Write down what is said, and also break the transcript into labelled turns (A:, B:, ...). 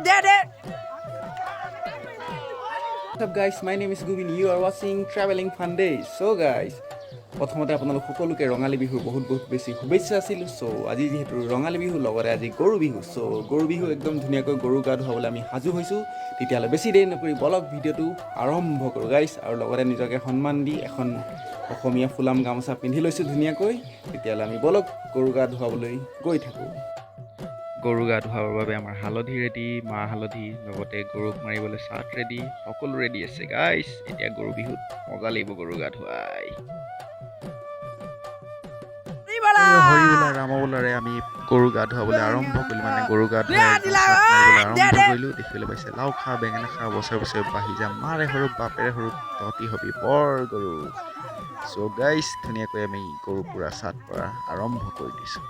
A: De De.
B: What's up guys, my name is Gubin. You are watching Traveling Fun Day. So guys, প্ৰথমতে আপোনালোক সকলোকে ৰঙালী বিহুৰ বহুত বহুত বেছি শুভেচ্ছা যাচিলোঁ। চ' আজি যিহেতু ৰঙালী বিহু, লগতে আজি গৰু বিহু। চ' গৰু বিহু একদম ধুনীয়াকৈ গৰু গা ধুৱাবলৈ আমি সাজু হৈছোঁ। তেতিয়াহ'লে বেছি দেৰি নকৰি বলক, ভিডিঅ'টো আৰম্ভ কৰোঁ গাইজ। আৰু লগতে নিজকে সন্মান দি এখন অসমীয়া ফুলাম গামোচা পিন্ধি লৈছোঁ ধুনীয়াকৈ। তেতিয়াহ'লে আমি বলক, গৰু গা ধুৱাবলৈ গৈ থাকোঁ।
C: গৰু গা ধুৱাবৰ বাবে আমাৰ হালধি ৰেডি, মাহ হালধি, লগতে গৰুক মাৰিবলৈ চাট ৰেডি, সকলো ৰেডি আছে গাইছ। এতিয়া গৰু বিহুত মজা লাগিব গৰু গা ধুৱাই। হৰি বোলা ৰাম বোলাৰে আমি গৰু গা ধুৱাবলৈ আৰম্ভ কৰিলোঁ, মানে গৰু গা ধুৱাই একদম চাট মাৰিবলৈ আৰম্ভ কৰিলোঁ। দেখিবলৈ পাইছে, লাও খা, বেঙেনা খা, বছৰে বছৰে বাঢ়ি যা, মাৰে সৰু বাপেৰে সৰু, তহঁতি হবি বৰ গৰু। চ' গাইছ, ধুনীয়াকৈ আমি গৰু পুৰা চাট পৰা আৰম্ভ কৰি দিছোঁ।